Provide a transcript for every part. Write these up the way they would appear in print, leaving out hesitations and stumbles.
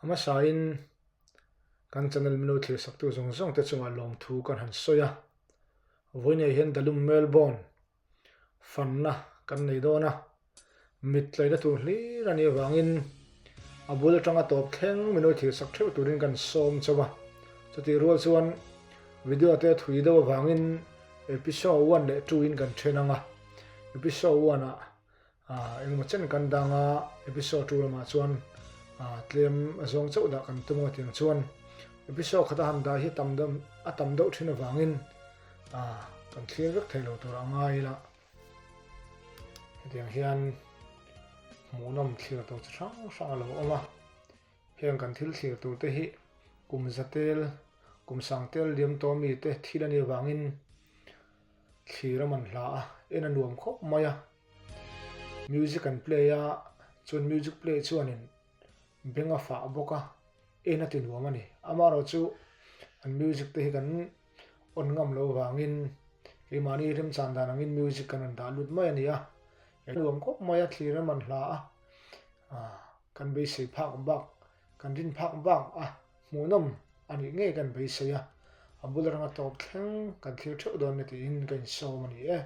A hmasain kan channel min lo thlirsaktu zawng zawng te chungah lawmthu kan han sawi a. Vawiinah hian Dalum Melbourne fanna kan nei dawn a, mit tlaihna tur hlir a nih avangin a bul atanga tawp thleng min lo thirsak theuh turin kan sawm chauh a. Chutih rual chuan video te thui deuh avangin episode one leh two in kan then ang a, episode one ah engemaw chen kan dang a, episode two lamah chuan tlem zawng chauh dah kan tum ang a tiang chuan episode khata han dah hi a tam deuh thin avangin kan thlir vek thei lo tur a ngai ila. Hetiang hian hmuhnawm thlir tur chi hrang hrang a lo awm a, heng kan thil thlir tur te hi kum za tel, kum sang tel liam tawh mi te thil a nih avangin thlir a man hla a, en a nuam khawp mai a. Music an play a, chuan music play chuanin beng a fah bawk a, en a ti nuam a ni. Amaherawhchu an music te hi kan On ngam lo vangin keimahni remchan dan angin music kan rawn dah lut mai a ni a, he nuam khawp mai a thlir a man hla a, kan beisei phak bak, kan rin phak bak a hmuhnawm a nih ngei kan beisei a, a bul atanga tawp thleng kan thlir theuh dawn ni tiin ka insawm a ni e.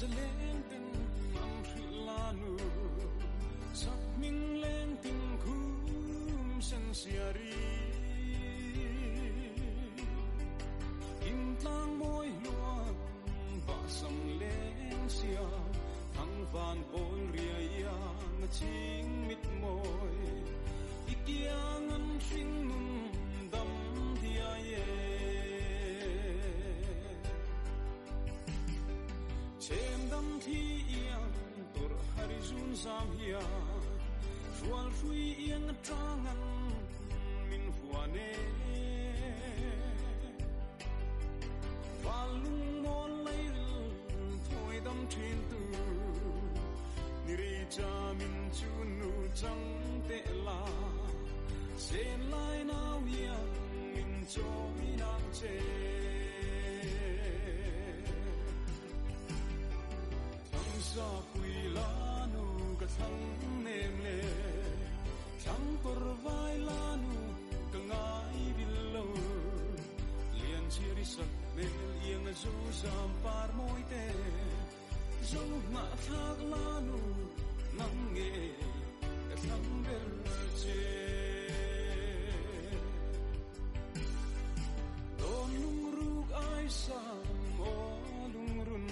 Zaleng ten an hrilh la nu Sakhming leng tin khum sen siari Kimtlang mawi hluan bahsam leng sia Thang van pawl riai iang a ching mit mawi I kiang an hring nun dam diai e. Chem dam thi iang tur hari zun zam hian Hrual hrui iang atang an min huan e. Val lung mawl leiril thawi dam thin tu Ni rei cha min chu nu chang teh la Sen lai nau iang min chawi nang che. Thlang sa pui la nu ka thlang nem le Thlang kawr vai la nu ka ngai vil lo Lian chiri sak hmel iang a zo zam par mawi te Zo nghah thlak la nu nang nge ka thlang ber che. Dawn lungruk ai sam aw lungrun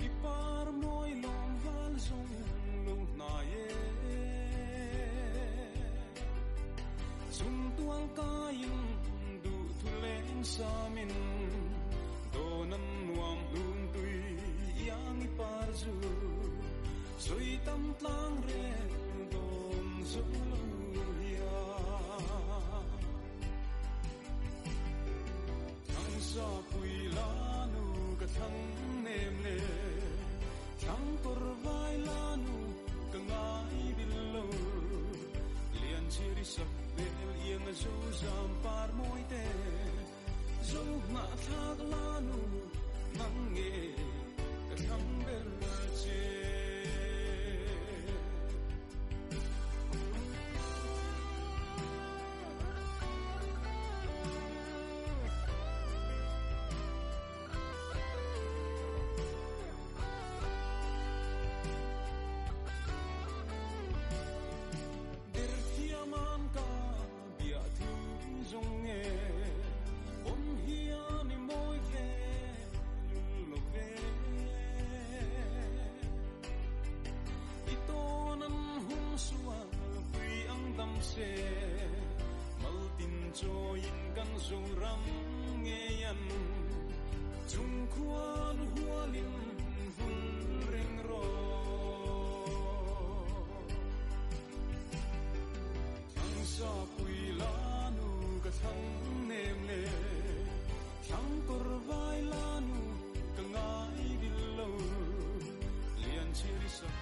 i par mawi lawm val zawng lo hnai e. Chung tual kaiin duh thu leng samin dawn an nuam hlum tui iang i par zu sawi tam tlang rel dawn zo lo hian. Thlang sa pui la nu ka thlang nem le Thlang kawr vai la nu ka ngai bil lo Lian chiri sak hmel iang a zo zam par mawi te Zo nghah thlak la nu nang nge ka thlang ber che. Derthiaman ka bia thu zawng nge awm hian i mawi ve lul lo ve. I tawn an hum sual pui ang dam se Maltin chawiin kan Zoram ngei an chung khuan hualin vul reng rawh. Thlang sa pui la nu ka thlang nem le Thlang kawr vai la nu ka ngai vil lo Lian chiri sak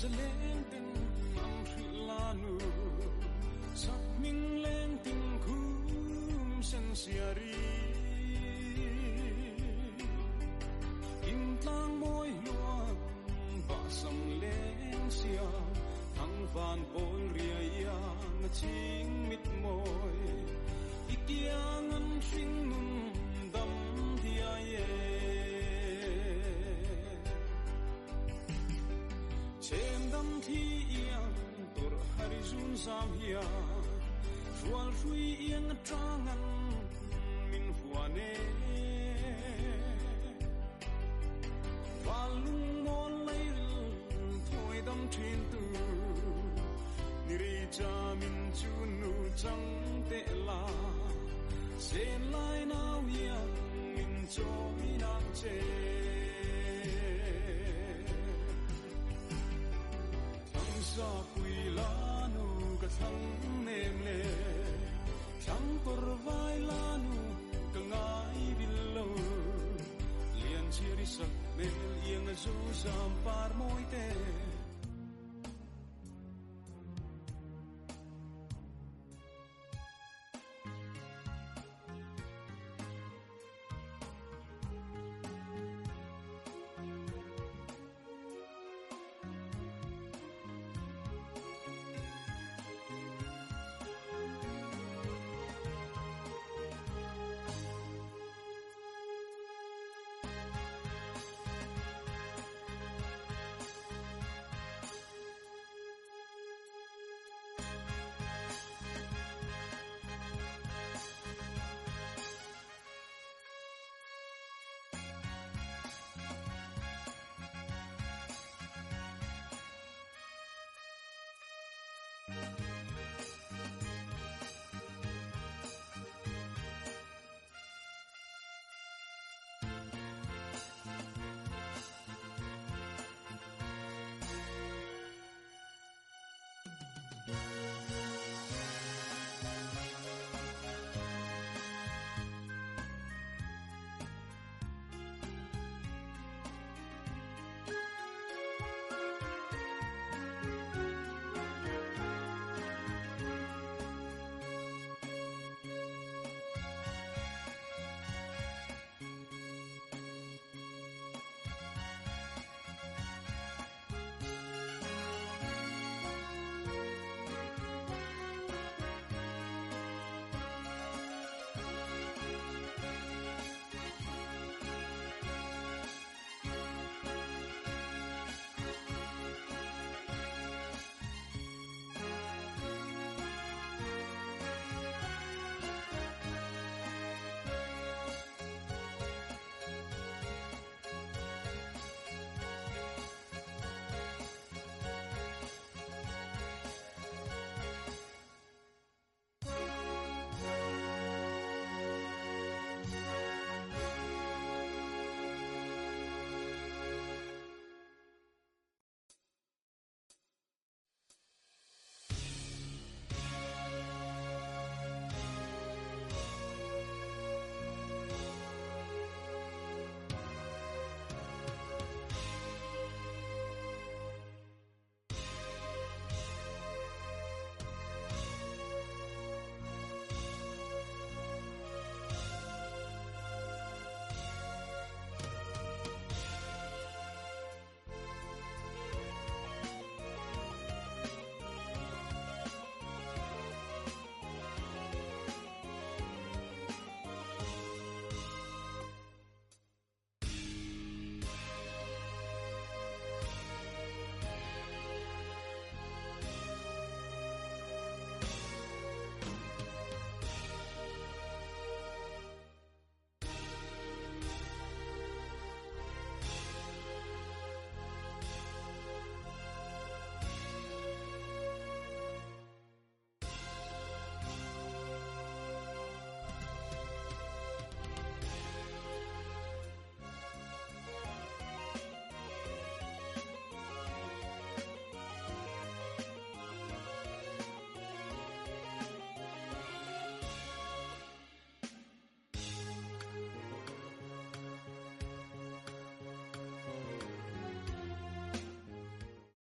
Zaleng ten an hrilh la nu Sak hming leng ting khum sen siari Kimtlang mawi hluan bahsam leng sia Thang van pawl riai iang a chhing mit mawi I kiang an hring nun dam diai e. Chhem dam thi iang tawrh hari zun zam hian Hrual hrui iang atang an min huan e. Val lung mawl lairil thawi dam thin tu Ni rei cha min chu nu chang teh la Sen lai nau iang min chawi nang che. Thlang sa pui la nu ka thlang nem le Thlang kawr vai la nu ka ngai bil lo Lian chhiar i sak hmel iang a zo zam par mawi te.